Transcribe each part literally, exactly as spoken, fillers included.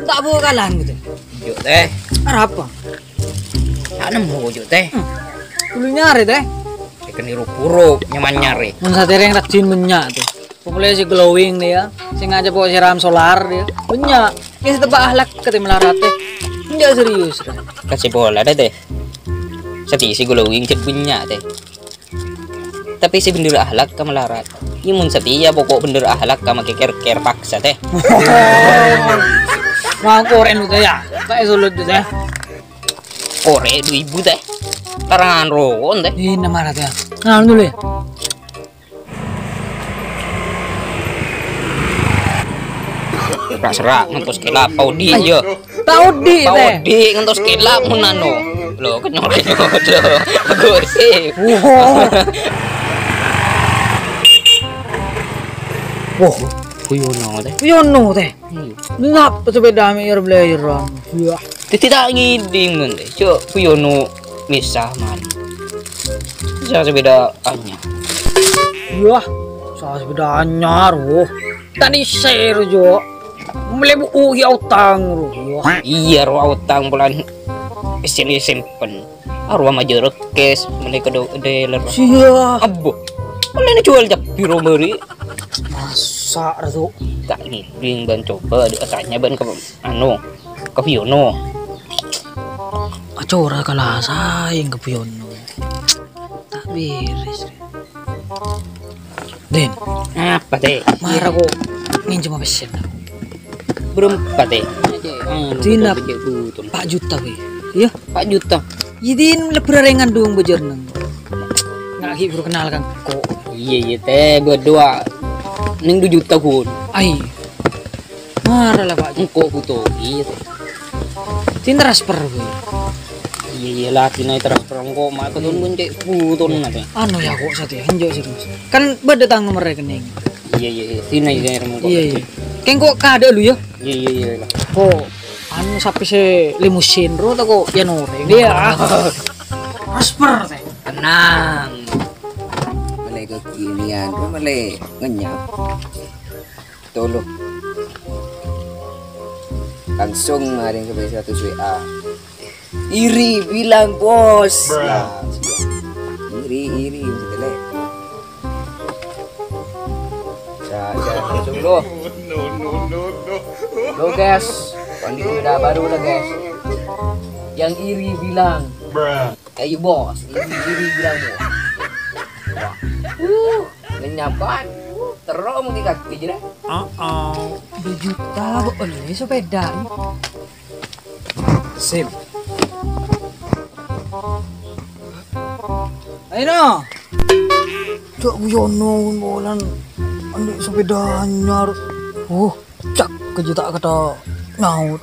Ta' bhâkalan gitu. Jhâ', Tè. Arapa? Ta' nemmo, Jhâ', Tè. Hmm. Kuliner, Tè. Èkèng ru-buru nyamanyar, è. Mon satèrèng rajin bânnya', Tè. Pokoknya si glowing dia, sing aja pokok siram solar dia. Bânnya'. Kèng sè teppa' akhlak kata melarat, Tè. Enjâ' serius, Tè. Kasih bola deh, Tè. Sè si glowing cè' bânnya', Tè. Tapè sè bhendher akhlak ka melarat. Iyâ mon satèya pokok bhendher akhlak ka makè kèr-kèr paksa, Tè. Mangkorè' nu, Tè, yâ. Kaè solut, Tè. Korè' du èbu, Tè. Karangan roko'en, Tè. Ina mara, Tè. Anu dulu, yâ. Ra-sera' ngantos kèlap, pa odi', yâ. Ta' odi', Tè. Pa odi' ngantos kèlap mon anu. Lho, kenyol-kenyol, lho. Gosip. Wah. Wah, guyono, Tè. Guyono, Tè. Iyâ. Napa sepeda me' er-bleran? Yah. Dhâddhi ta' ngèdhing, mon, Tè. Jhâ' guyono mèsa, man. Mèsa sepeda anyar. Yah, mèsa sepeda anyar, woh. Ta' nèser, Jo. Mellè buku, iyâ, aotang, ro. Wah. Iyâ, ro, aotang polana sè èsempen. Arowa majârâ kès, mellè ka do-, dealer. Siya. Abbo. Mellè jhuwâl cabbhi ro bâri'. Masa', ra, Tu'? Ta' ngèdhing bân coba, dâ' atanya bân ka, anu, ka Fiyono. Acora kala saèng ka Fiyono. Ta' bèrès. Din. Apa, Tè? Mara ko' ngènjhâm pèssèna. Bârâmpa, Tè? Anu, Dina, bâjâ butong. Empat juta, wè. Iyâ? Empat juta. Iyâ, Din, lebbhâr arèngan dong bâjârna. Nga' ghi' buru kenal kan ko'. Iyâ, iyâ, Tè, bâdâ nèng dua juta, ghun. Ai. Mara la, Pak. Engko' buto, iyâ, Tè. Sè transfer, Bu. Iyâ, iyâ, lagi naik transfer engko', ma' keton pun cè' butona, Tè. Anu, yâ, ko' satèya, enjâ' serius. Kan bâdâ tang nomer rekening. Iyâ, iyâ, iyâ. Sini, iyâ, engko'. Iyâ, iyâ. Kèng ko' kadâ' lu, yâ? Iyâ, iyâ, iyâ. Ko' anu, sapè sè limusin, ro, ta' ko' yâ norèng. Iyâ. Transfer, Tè. Tenang. Malè kekinian, ro, malè ngenyap. Tolo. Langsung maring ka status W A. Iri bilang, Bos. Bruh. Nah, iri, iri, gitu, Le. Ya, ya, langsung, lo. Lo, guys. Kondisi udah baru, lo, guys. Yang iri bilang. Bruh. Ayo, Bos. Iri, iri bilang, Bos. Wah. Uh. Ngenyapan. Terro mungkin kaki aja dah. Heeh. Dua juta kok beli sepeda. Sim. Ayo no. Cok guyono molan. Andi sepeda anyar. Uh, cak kejuta kata nyaut.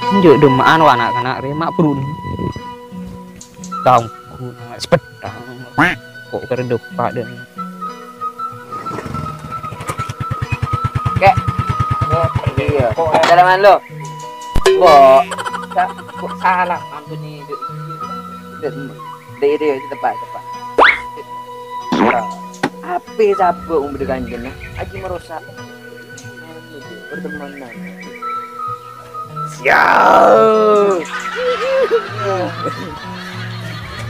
Enjâ' dâmma'an wa na'-kana' rè ma' bruni. Tanggu na' sepedhâ. Ko' kèra dâpa' dâ'. Kè'. Iyâ. Salaman lo. Bo. Sa-, bo, salah. Ampun ni, Dek. Dek. Dek, dek, tepat, tepat. Apa sabâ umur kanjeng, aji merusak pertemanan. Sial.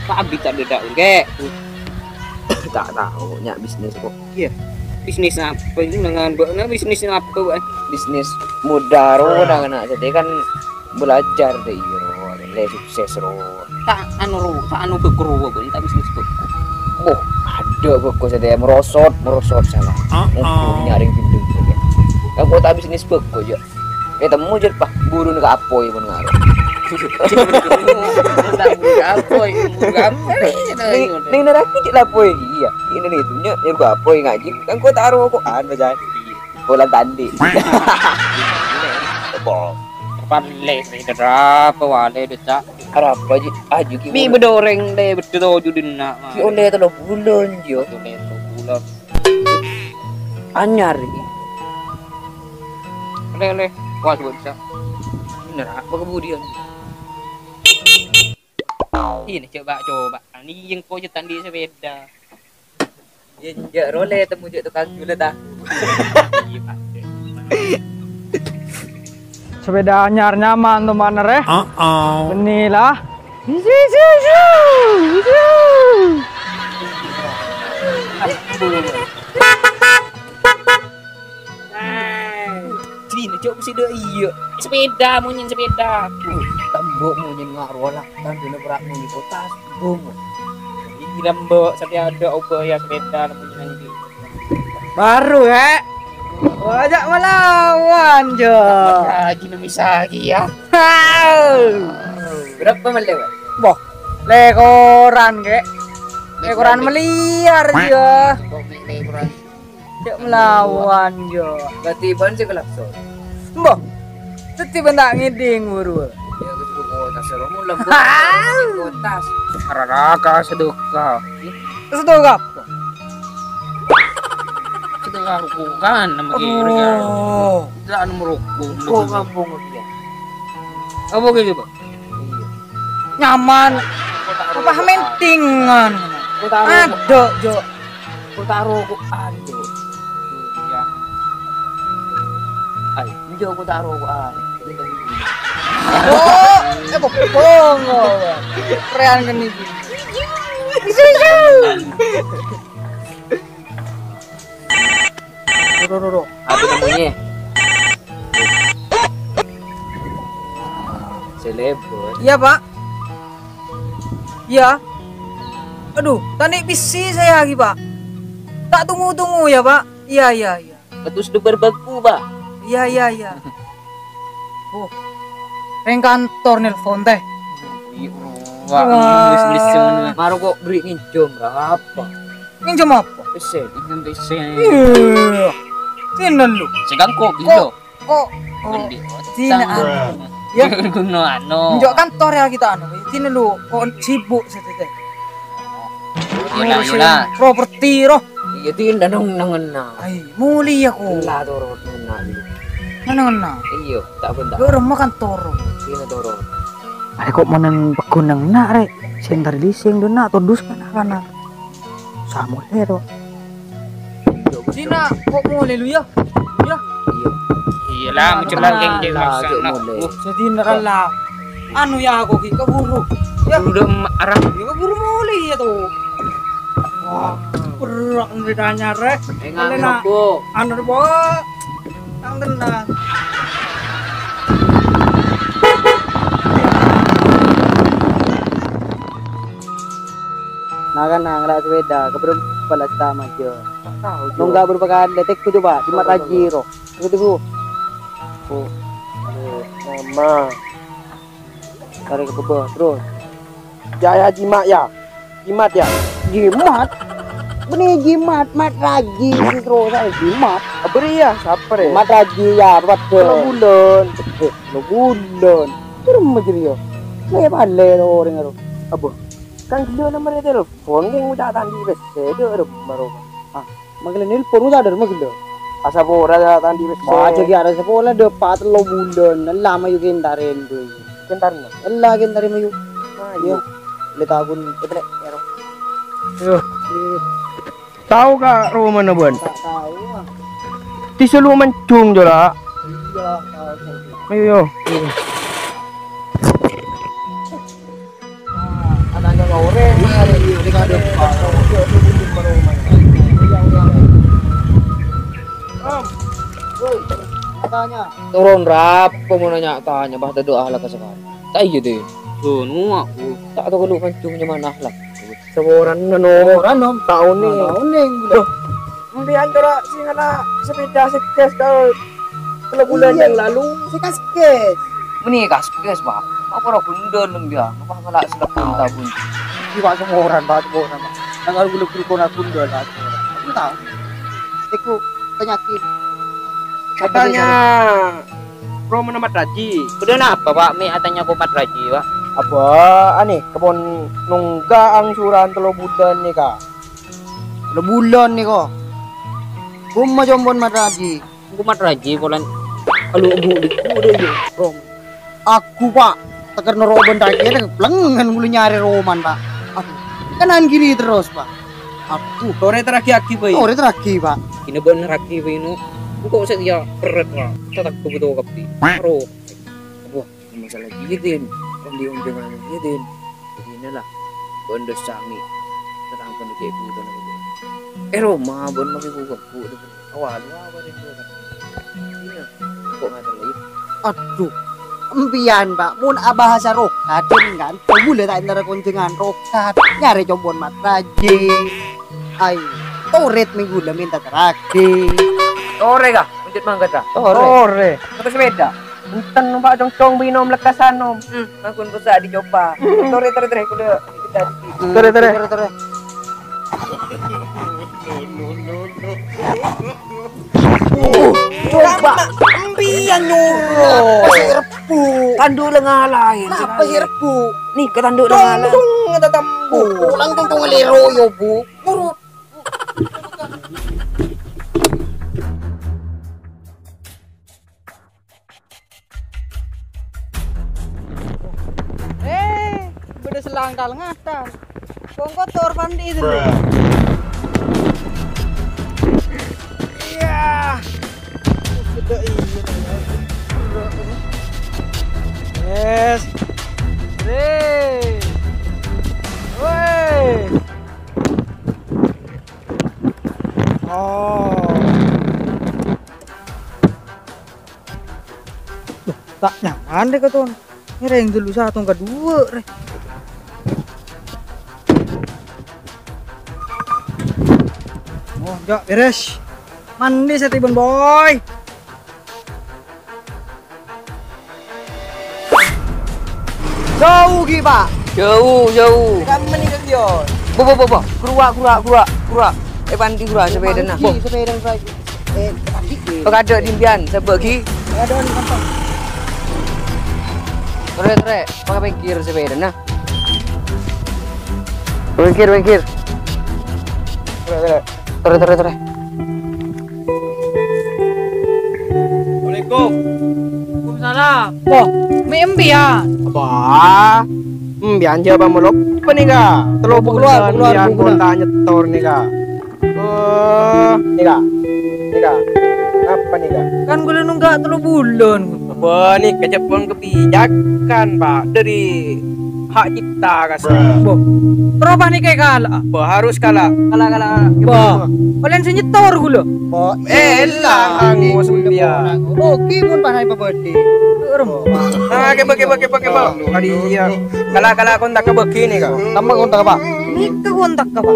Pak Abi tak ada dak, enggak? Tak tahu, nyak bisnis kok. Iya. Bisnis apa ini? Dengan mbok, nah, bisnis apa, Pak? Bisnis modal, ro, dengan anak jadi kan belajar deh, iya, ro. Le sukses, ro. Tak anu, ro, tak anu beko, ro, tak bisnis beko. Boh, ada beko saya merosot, merosot salah. Ah, ah. Nyaring pintu saja. Aku tak bisnis beko, ya. Eh, temu aja, Pak. Burun ke apoy pun ngaruh. Burun ke apoy, burun ke apoy. Ning, ning neraka cek lapoy. Iya, ini nih, itunya, ya, ke apoy ngaji. Kan kok taruh kok, anu, jadi. Bola tanding. Apa? Kapan le, le, apa wale, Cak? Arapa, Ji? Aju ki. Mi bâdâ orèng le, bâdâ toju' dinna', Ki, Mak. Oleh tello bulân, Jo. Oleh tello bulân. Anyar iki. Oleh, oleh. Wah, coba bisa. Bener, apa kemudian? Ini coba, coba. Ini yang kau cetan di sepeda. Iyâ, enjâ' rè, temmo jâ' tokang jhulâ, ta? Sepeda anyar nyaman, to, mana, rè? Heeh. Bânnè la. Isu, isu, isu, isu. Sini, cok, sida iyâ. Sepeda, monyèn sepeda. Tembok monyèn nga' rowa la. Tandhâna pèra' monyèn kotas, bung. Iyâ, Mbok, satèya adâ' obâ ya sepeda, monyèn anjing. Baru, he? Wajak malawan, Jo. Lagi nang bisa lagi, ya. Hau. Berapa malè, Pak? Boh, lèkoran, Kè. Lèkoran miliar, Jo. Kok mi-, lèkoran? Cek malawan, Jo. Berarti bân sè kelakson. Mbah. Teti bân ta' ngèdhing buru. Ya, aku juga mau tas, ro, mau lembut. Mau tas. Araraka sedekah. Sedekah apa? Sedekah rukukan nama kira. Oh. Tidak anu merukuk. Kok kampung dia? Apa gitu, Pak? Iya. Nyaman. Apa mentingan? Ada, Jo. Ku taro ku anu. Iya. Ay, enjo ku taro ku anu. Oh, eh, kok bongo. Rean kan iki. Ro, ro, ro. Apa namanya? Celebon. Iya, Pak. Iya. Aduh, tane bisi saya lagi, Pak. Tak tunggu-tunggu ya, Pak. Iya, iya, iya. Betus duper bengku, Pak. Iya, iya, iya. Oh. Reng kantor nelpon teh. Iya, Wah. Wah. Nulis-nulis ngono. Maro kok beri nginjom, ra apa? Nginjom apa? Pesen. Nginjom pesen. Iya. Sini lu. Segang kok gitu. Kok, kok, oh, sini anu. Ya. Gunung anu. Njuk kantor ya kita anu. Sini lu, kok sibuk sih teh. Yola, yola. Properti roh. Iya, tindak nang, nang ngena. Ai, muli aku. Lah, turun, ngena dulu. Nang ngena. Iya, tak bentar. Yo, rumah kantor. Sini turun. Arè kok meneng pegunang nak, Rek? Sing tadi sing dona todus kana-kana. Samuel to. Sina, kok mulai lu ya? Ya. Iya. Iya lah, mencelang geng geng lah, maksa. Cuk, mulai. Jadi neran lah. Anu ya aku ki keburu. Ya. Udah arah. Ya keburu mulai ya tuh. Wah, berat ceritanya, Rek. Enggak, boleh, nak. Anu, Bo. Nang tenang. Nah, kan, nah, ngera sepeda, keburu balas sama aja. Tahu, Jo. Nunggu berapa kali, tek itu, Pak, cuma rajin, roh. Itu, Bu. Bu. Nama. Tarik ke bawah, terus. Ya, ya, jimat, ya. Jimat, ya. Jimat? Bânnè jimat, mat raji, terus aja jimat. Apa ya? Siapa ya? Jimat raji, ya, apa tuh? Tello bulân. Eh, tello bulân. Terus macam ya. Saya balik orang itu. Apa? Kan dia nomor telepon, yang udah tadi pesen, dia ada baru. Ah. Mangkèn nelpon, sadar mangkèn. Asa pora ta' tandi wis. Wah, jagi arè sapola dâpa' tello bulân, ella mayu kentaren, Boy. Kentaren? Ella kentaren mayu. Ayo. Iya. Le takon, etrek, ero. Yo. Tahu ka romana, Bun? Tak tahu, ah. Di selu mancung, Jora. Iya, tahu, tahu. Ayo, yo. Nah, adanya loreng, iya, di kadep. Om, woi, katanya. Turun rap, mau nanya-tanya, bah, tadu ahlak sekali. Tak iya, deh. Tuh, nu aku. Tak tahu kalau mancungnya mana ahlak. Seorang, no. Seorang, Om. Tahu nih. Nah, tahu nih, gula. Duh. Mbiyan cora' sing ana sepeda sekes tao tello bulân yang lalu. Iya, si kaskes. Meni kaskes, Pak. Apa ora gundul, mbiyan? Apa kala selep tabun? Iki, Pak, semoran, Pak, semoran, Pak. Nang aku lebur kona gundul, Pak. Aku tahu. Iku penyakit. Katanya romana Mat Raji. Udah napa, Pak? Mi atanya ko Mat Raji, Pak. Apa, ane, kebon nungga angsuran tello bulân nih, Kak. Tello bulân nèko. Koma jombon Mat Raji. Engko Mat Raji polana kalu bu-, bu-, bu-, yo, Bro. Aku, Pak, teker noro' bân rakyat, plengen mulu nyarè roman, Pak. Aduh, kanan kiri terus, Pak. Adhu. Torè terraghi-aghi bhâi. Torè terraghi, Pak. Ina bân raghi bhâi, no. Engko' satèya kerrèt, Pak. Tatangghâ bhuto kabbhi. Ro. Wah, masalah jidin. Ondi-ondi mana jidin. Ina la. Bân dos sami. Tatangghâ cè' bhuto na. È roma bân makè bhuko. Awal, wah, bân itu. Ina. Kok ngater lagi? Adhu, empèyan, Pak, mon abhâsa rokat, kan, kaulâ ta' entara konjhângan rokat, nyarè compo'na Mat Raji. Ai, torè mèngghu la mènta terraghi. Torè, Ka? Lanjut mangkat, Ka? Torè. Torè. Motor sepeda? Enten, numpak congcong, binom, lekkas anom. Hmm, mangkun bisa dicoba. Torè, torè, torè, kudu kita. Torè, torè. Torè, torè. Coba. Empèyan nyoro. Napa sè rebbu? Tanduk la ngalaè. Napa sè rebbu? Nèka tanduk la ngalaè. Tong, tong, tatempo. Pulang tong, tong lèro, yo, Bu. Nurut. Eh, bâdâ selang tal ngatal. Wong kotor pandi itu. Iya. Sudah iya. Yes. Hei. Woi. Oh. Loh, ta' nyaman rè, katon. Ngèrèng ghâllu sèttong kaduwâ', rè. Oh, jhâ' bherrès. Mandi sè tibân, Boy. Jhâu ghi, Pak. Jhâu, jhâu. Kamma nèka, Yon? Bo, bo, bo, bo. Keruwa', keruwa', keruwa', keruwa'. Eh, pandi keruwa' sepedana. Pandi sepedana, Pak. Eh, pandi. Pakaddhâ' dimbiyan, sabâ' ghi. Aduh, ini gampang. Torè, torè. Paka pèngkir sepedana. Pèngkir, pèngkir. Torè, torè. Torè, torè, torè. Assalamualaikum. Waalaikumsalam. Wah, mè' empèyan? Apa? Empèyan jhâ' pamolop apa nèka? Tello bulan empèyan konta' nyetor nèka. Oh, nèka. Nèka. Apa nèka? Kan kaulâ nongghâ' tello bulan. Apa nèka jhâ' pon kebijakan, Pak, dari hak cipta, kasar. Bo. Terro panèka èkala'a. Bo, harus kala'. Kala', kala'. Bo. Polana sè nyetor kaulâ. Bo, eh, elang, angus dia. Oke, mon panai pabadi. Rem. Ah, keba, keba, keba, keba. Tadi iya. Kala', kala' kontak ka bagi nèka. Kamma kontak apa? Nèka kontak apa?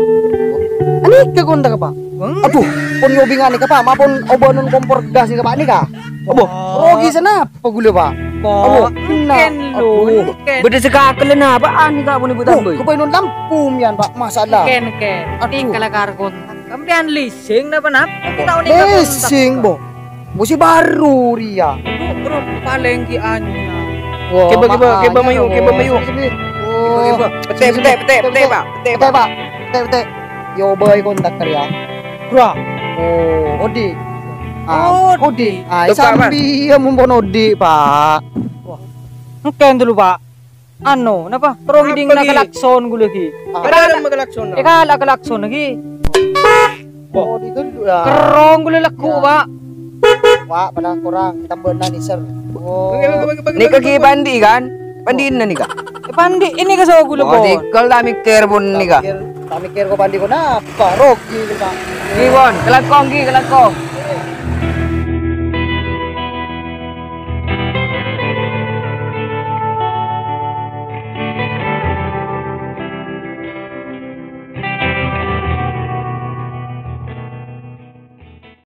Nèka kontak apa? Aduh, pon nyobingan nèka, Pak. Mapon obânan kompor gas nèka, Pak, nèka. Apa? Rogi sanapa kaulâ, Pak? Apa? Kena. Aduh. Bâdâ sè kakellan apaan nèka, pon ibu tambai? Kepainon lampu, miyan, Pak. Masalah. Ken, ken. Aduh. Tingkala karo kontak. Sampèyan leasing napa, napa? Leasing, Bo. Mesti baru, Ria. Bro, bro, palèng ghi anyar. Wah, keba, keba, keba mayu, keba mayu. Keba, keba. Pete, pete, pete, pete, Pak. Pete, Pak. Pete, pete. Yo, boy, kontak kerja. Bro. Oh, Odi. Ah, oh, Odi. Ah, sambi ya mumpun Odi, Pak. Wah. Engken dulu, Pak. Anu, napa? Terro ngèdingna klakson kaulâ ghi. Apa? Èkala' klakson. Èkala' klakson ghi. Oh, di dulu ya. Kerrong kaulâ lagghu', Pak. Pak, padahal kurang, tambâna niser. Oh. Nèka ghi pandi kan? Pandina nèka? Eh, pandi ini ka so kaulâ, pon. Tikel ta' mèkkèr pon nèka. Ta' mèkkèr, ta' mèkkèr kok pandi kok napa? Rogi, Pak. Ghi, pon. Kelakon ghi, kelakon.